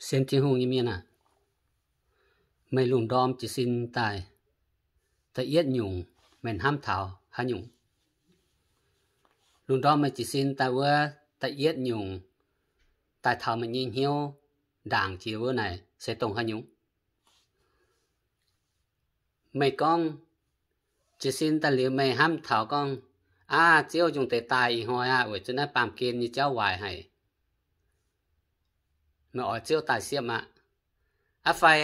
Sienx Tin-Hungh nyei mienh aah, meih lungh ndorm jiez sin daaih, da'yietv nyungc meih hnamv taux haaix nyungc? Lungh ndorm meih jiez sin daaih wuov da'yietv nyungc daaih taux meih nyei hnyouv ndaangc jiex wuov naaic se dongh haaix nyungc? Meih gorngv jiez sin daaih liuz meih hnamv taux gorngv, Aav, Ziouv njungh deix daaih ih hnoi aah, weic zuqc naaiv baamh gen nyei jauv waaic haic. Meih oix Ziouv daaih siepv aqv. Aav fai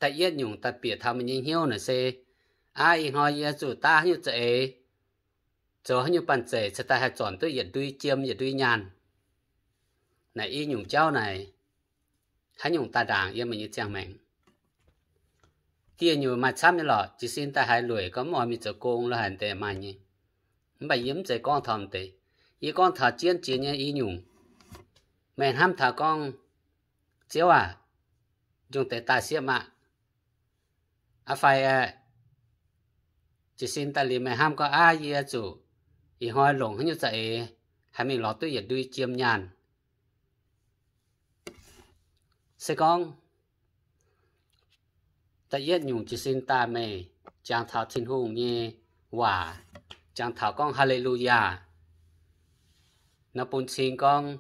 da'yietv nyungc daaih bieqc taux meih nyei hnyouv naaic se, Aav, ih hnoi yie zuqc daav haaix nyungc za'eix, zoux haaix nyungc banh zeic cingx daaih haih zornc duqv yietc ndui jiem yietc ndui nyaanh. Naaic i nyungc jauv naaic, haaix nyungc daaih ndaangc yiem meih nyei ziangh maengc? Dieh nyungc maaih camv nyei lorqc, jiez sin daaih haiz lueic gorngv mv oix mingh zoux gong lo haic deix maaih nyei. Mv baac yie mv zeiz gorngv taux deix. Yie gorngv taux jienv jiex nyei i nyungc. Meih hnamv taux gorngv, Ziouv aac, njungh deix daaih siepv maah! Aav fai jiez sin daaih liuz meih hnamv gorngv, Aav, yie zuqc ih hnoi longc haaix nyungc za'eix haih mingh lorz duqv yietc ndui jiem nyaanh. Se gorngv da'yietv nyungc jiez sin daaih meih jangx taux Tin-Hungh nyei waac, jangx taux gorngv Haa^le^lu^yaa nor, bun cing gorngv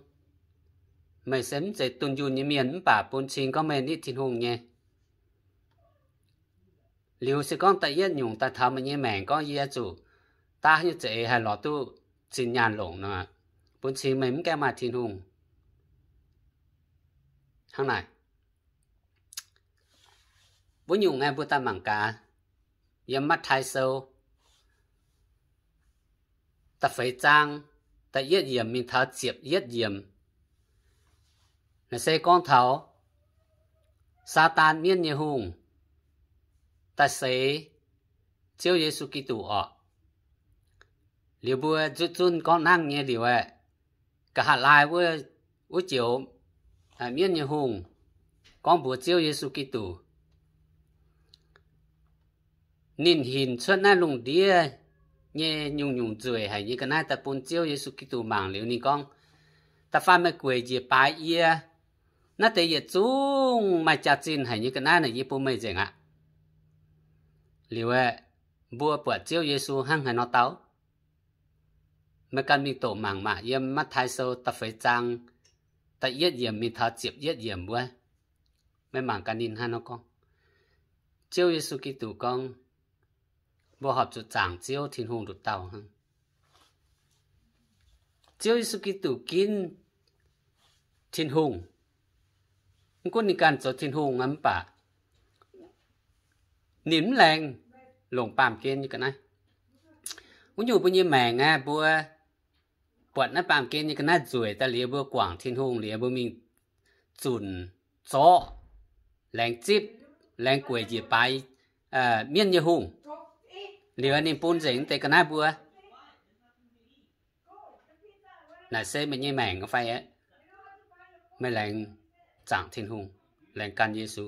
meih se mv zeiz dunh yunh nyei mienh, mv baac bun cing gorngv meih nitv Tin-Hungh nyei. Liuz se gorngv da'yietv nyungc daaih taux meih nyei maengc gorngv, Yie zuqc daav nyei za'eix haih lorz duqv zinh nyaanh longc nor, bun cing meih mv gaengh maaih Tin-Hungh. Hnangv naaic, wuov nyungc aeqv, mbuo daaih mangc gaax yiem Matv^tai Sou da'feix zaang da'yietv yiemc mingh taux ziepc yietv yiemc. Naaiv se gorngv taux Saadaan, mienv nyei hungh, daaih seix Ziouv Yesu Giduc orqc. Liuz mbuo nzuqc zunv gorngv nangv nyei liuz aeqv, nqa'haav laai wuov joux mienv nyei hungh gorngv mbuox Ziouv Yesu Giduc, ninh hinc cuotv naaiv lungh ndiev nyei nyungc-nyungc nzueic haic nyei ga'naaiv daaih bun Ziouv Yesu Giduc mangc liuz ninh gorngv, Da'faanh meih gueic njiec baaix yie, naaiv deix yietc zungv maaih jaax-zinh haic nyei ga'naaiv naaic yie bun meih nzengc aqv. Liuz aeqv, mbuo buatc Ziouv Yesu hnangv haaix nor dau? Meih ganh mingh doqc mangc maah, yiem Matv^tai Sou da'feix zaang da'yietv yiemc mingh taux ziepc yietv yiemc wuov. Meih mangc gaax ninh hnangv haaix nor gorngv. Ziouv Yesu Giduc gorngv, mbuo horpc zuqc zaangc Ziouv Tin-Hungh nduqc dauh hnangv. Ziouv Yesu Giduc ginv Tin-Hungh. Mv gunv ninh ganh zoux Tin-Hungh aqv, mv baac ninh mv laengz longc baamh gen nyei ga'naaiv. Wuov nyungc mbuo nyei maengc aeqv, mbuo buatc naaiv baamh gen nyei ga'naaiv nzueic daaih liuz, mbuo guangc Tin-Hungh liuz, mbuo mingh zunc, zorqv, laengz zipv, laengz gueic njiec baaix mienv nyei hungh. Liuz ninh bun nzengc deix ga'naaiv mbuo. Naaic se meih nyei maengc fai? Meih laengz zaangc Tin-Hungh, laengz gan Yesu.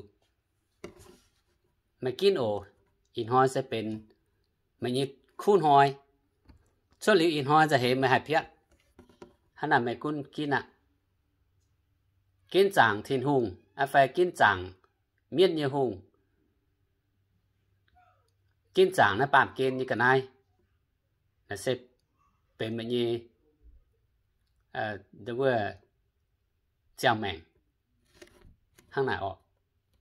Meih ginv oc. Ih hnoi se benx meih nyei kuv hnoi. Cuotv liuz ih hnoi nzauh heix meih haih piatv. Hnangv naaic meih gunv ginv aqv. Ginv zaangc Tin-Hungh, aa fai ginv zaangc mienv nyei hungh, ginv zaangc naaiv baamh gen nyei ga'naaiv. Naaic se benx meih nyei, wuov, ziangh maengc hnangv naaic orqc.